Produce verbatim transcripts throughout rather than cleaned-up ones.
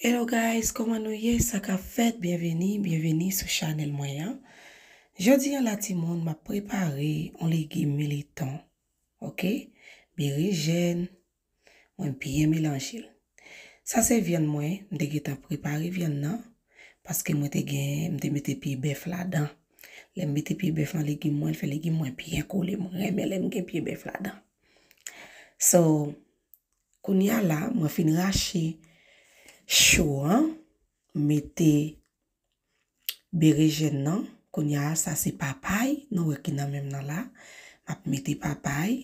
Hello guys, kòman nou ye? Sa k ap fèt? Byenveni, byenveni sou chanèl mwen an. Jodi a la timoun, m ap prepare yon legim militon. Oke? Berejèn, mwen byen melanje l. Sa se vyann mwen, m te gentan prepare vyann nan, paske mwen te gen, m te mete pye bèf ladan. Lè m mete pye bèf nan legim mwen, l fè legim mwen byen kole. Mwen renmen lè m gen pye bèf ladan. So, kounye a la, mwen fin rache cho an, mete berejèn nan. Kounye a, sa se papay, nou wè ki nan men m nan la. M ap mete papay.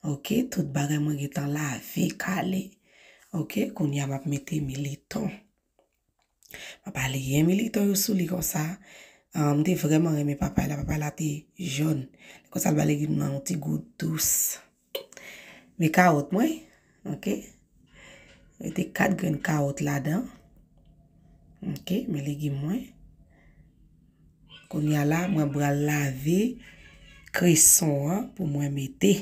Oke, tout bagay mwen gentan lave, kale. Oke, kounye a m ap mete militon. M ap aliyen militon yo sou li konsa. Ah, m te vrèman renmen papay la, papay la te jòn. Konsa l ba legim nan yon ti gou dous. Men kawòt mwen, oke. Mete kat grenn kawòt ladan. Oke, men legim mwen. Kounye a la, mwen pral lave kreson an pou mwen mete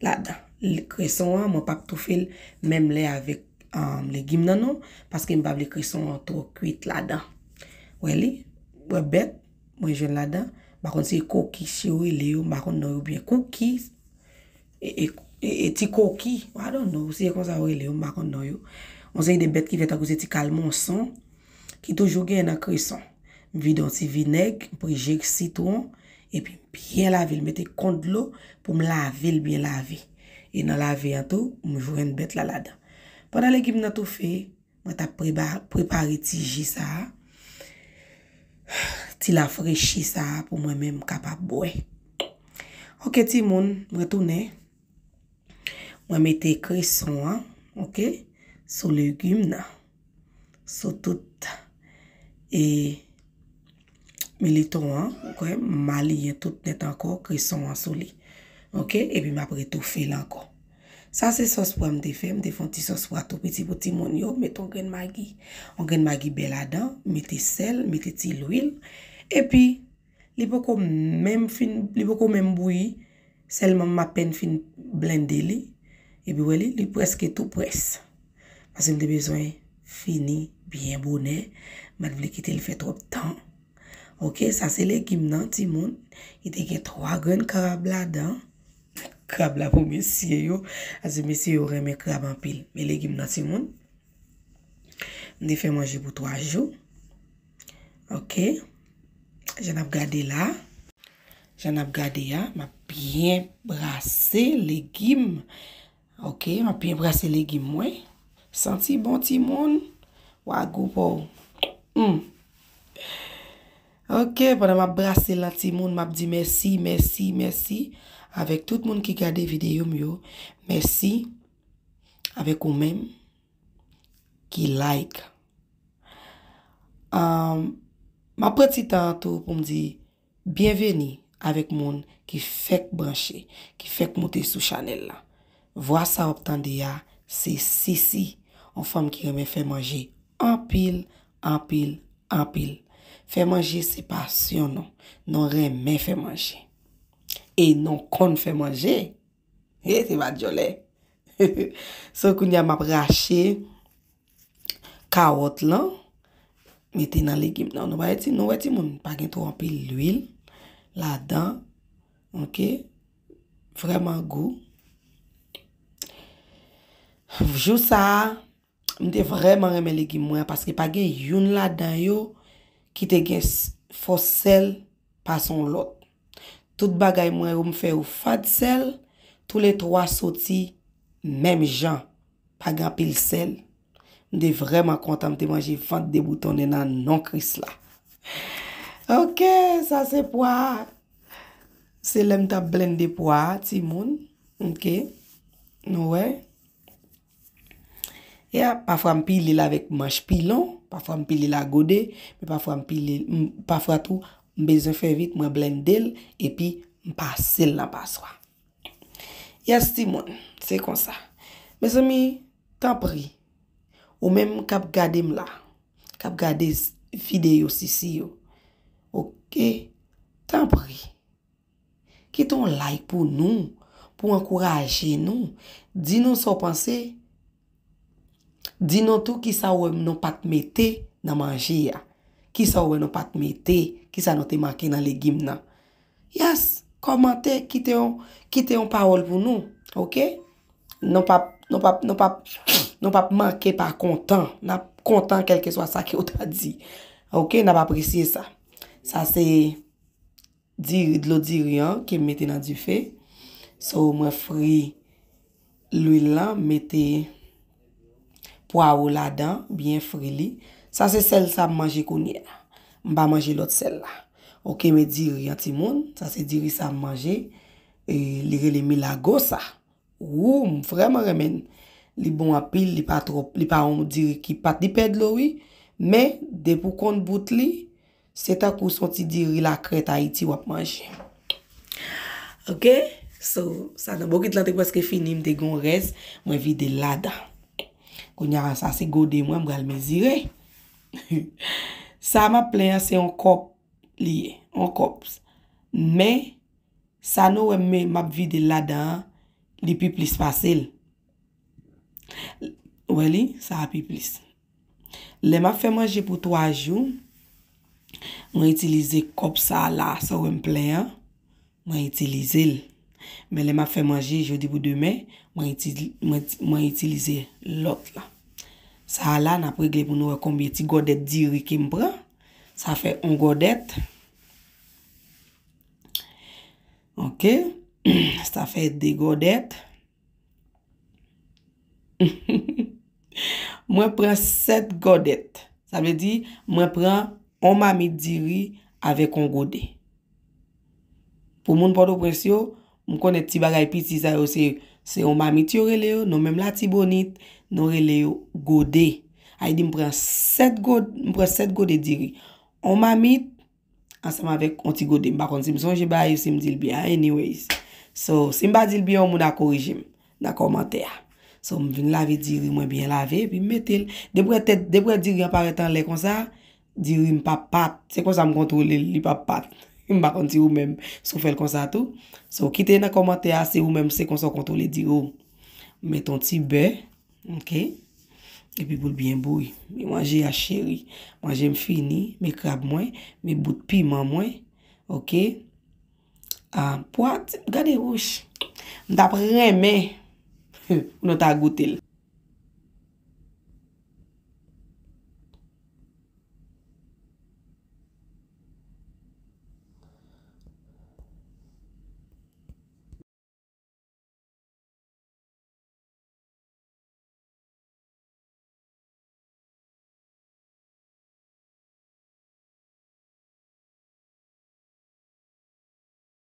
ladan. L-, kreson an, mwen p ap toufe l menm lè avèk, um, legim nan non, paske m pa vle kreson an twò kwit ladan. Wè li, wè bèt, mwen jwenn ladan. M pa konn si e kokis yo rele yo, m pa konn non yo byen. Koukis, e, e, e, e ti koki, I don't know, si e konsa yo rele yo, m pa konn non yo. Yon seri de bèt ki fè tankou se ti kalmonson, ki toujou gen nan kreson. M vide yon ti vinèg, m prije sitwon, epi m byen lave l, mete kont dlo pou m lave l byen lave. E nan lave an tou, m jwenn bèt la ladan. Pandan legim nan toufe, mwen t ap preba-, prepare ti ji sa a, ti lafrechi sa a pou mwen menm kapab bwè. Oke, timoun, mwen tounen. Mwen mete kreson an, oke, sou legim nan. Sou tout, e, militon an, oke, m aliyen tout nèt ankò, kreson an sou li. Oke, epi m ap retoufe l ankò. Sa se sòs pwa m te fè, m te fè yon ti sòs pwa tou piti pou timoun yo, mete yon grenn magi. Yon grenn magi bè ladan, mete sèl, mete ti lwil. Epi, li poko menm fin, li poko menm bouyi, sèlman m apèn fin blende li. Epi wè li, li prèske tou près. Paske m te bezwen fini byen bonè, m pa t vle kite l fè twòp tan. Oke, sa se legim nan, timoun. Li te gen twa grenn krab ladan. Krab la pou mesye yo. Paske mesye yo renmen krab anpil. Men legim nan, timoun, m te fè manje pou twa jou. Oke. Jan n ap gade la. Jan n ap gade a, m ap byen brase legim. Oke, m ap byen brase legim mwen. Santi bon timoun. Wa gou pa w. Hmm. Oke, pandan m ap brase l la timoun, m ap di mèsi, mèsi, mèsi avèk tout moun ki gade videyo m yo. Mèsi avèk ou menm ki like. Ahn, m ap pran ti tan an tou pou m di byenveni avèk moun ki fèk branche, ki fèk moute sou chanèl la. Vwa sa w ap tande a, se Sisi, yon fanm ki renmen fè manje anpil, anpil, anpil. Fè manje se pasyon nou. Nou renmen fè manje. E nou konn fè manje. He, se pa djòlè. So, kounye a m ap rache kawòt lan, mete nan legim nan. Nou pa wè ti, nou wè timoun, pa gen twò anpil lwil ladan. Oke? Vrèman gou. Jou sa a, m te vrèman renmen legim mwen an, paske pa gen youn ladan yo ki te gen s-, fòs sèl pase yon lòt. Tout bagay mwen yo m fè yo fad sèl, toulètwa soti menm jan, pa gen anpil sèl. M te vrèman kontan, m te manje vant deboutonnen nan non Kris la. Oke, sa se pwa a. Se lè m t ap blende pwa a, timoun. Oke. Nou wè. Ya, pafwa m pile l avèk manch pilon, pafwa m pile l a gode, men pafwa m pile, m, pafwa tou, m bezwen fè vit, mwen blende l, epi m pase l nan paswa. Yes, timoun, se konsa. Mezanmi, tanpri, ou menm k ap gade m la, k ap gade s-, videyo Sisi yo, oke, tanpri, kite yon like pou nou, pou ankouraje nou. Di nou sa w panse. Di nou tou kisa w wè nou pa t mete nan manje a. Kisa w wè nou pa t mete, kisa nou te manke nan legim nan. Yes, kòmante, kite yon, kite yon pawòl pou nou, oke? Nou p ap, nou p ap, nou p ap, nou p ap manke pa kontan. N ap kontan kèlkeswa sa ke w ta di. Oke, n ap apresye sa. Sa se diri, dlo diri an ke m mete nan dife. So, mwen fri lwil lan, mete pwawo ladan, byen fri li. Sa se sèl sa m manje kounye a. M pa manje lòt sèl la. Oke, men diri an timoun, sa se diri sa m manje. E, li rele milagosa. Wou, m vrèman renmen l. Li bon anpil, li pa twòp, li pa yon diri ki pa t, li pè dlo wi. Men, depi w konn bout li, se tankou se yon ti diri lakrèt Ayiti w ap manje. Oke? So, sa nan bokit lan te prèske fini, m te gen yon rès, mwen vide l ladan. Kounye a, sa se gode mwen, m pral mezire. Sa m ap plen an, se yon kòp li ye, yon kòp. Men, sa nou wè m, m ap vide l ladan an, li pi plis pase l. Ou wè li? Sa a pi plis. Lè m ap fè manje pou twa jou, mwen itilize kòp sa a la, sa w wè m plen an, mwen itilize l. Men lè m ap fè manje jodi pou demen, mwen itili-, mwen, mwen itilize lòt la. Sa a la, n ap regle pou nou wè konbyen ti gòdèt diri ke m pran. Sa fè yon gòdèt. Oke. Sa fè de gòdèt. Mwen pran sèt gòdèt. Sa vle di, mwen pran yon mamit diri avèk yon gode. Pou moun Pòtoprens yo, m konnen ti bagay piti sa yo, se, se yon mamit yo rele yo, nou menm Latibonit, nou rele yo gode. Sa vle di, m pran sèt gode, m pran sèt gode diri. Yon mamit, ansanm avèk yon ti gode. M pa konn si m sonje bagay yo, si m di l byen. Anyways. So, si m pa di l byen, yon moun a korije m nan kòmantè a. So, m vin lave diri mwen byen lave, epi m mete l. Depi w wè tèt, depi w wè diri an parèt anlè konsa, diri m p ap pat. Se konsa m kontwole l, li p ap pat. M pa konn si ou menm, si w fè l konsa tou. So, kite nan kòmantè a si ou menm se konsa w kontwole diri w. M mete yon ti bè. Oke. Epi pou l byen bouyi. Men manje a cheri. Manje m fini. Men krab mwen. Men bout piman mwen. Oke. Ah, pwa, gade wouch. M t ap renmen pou nou ta goute l.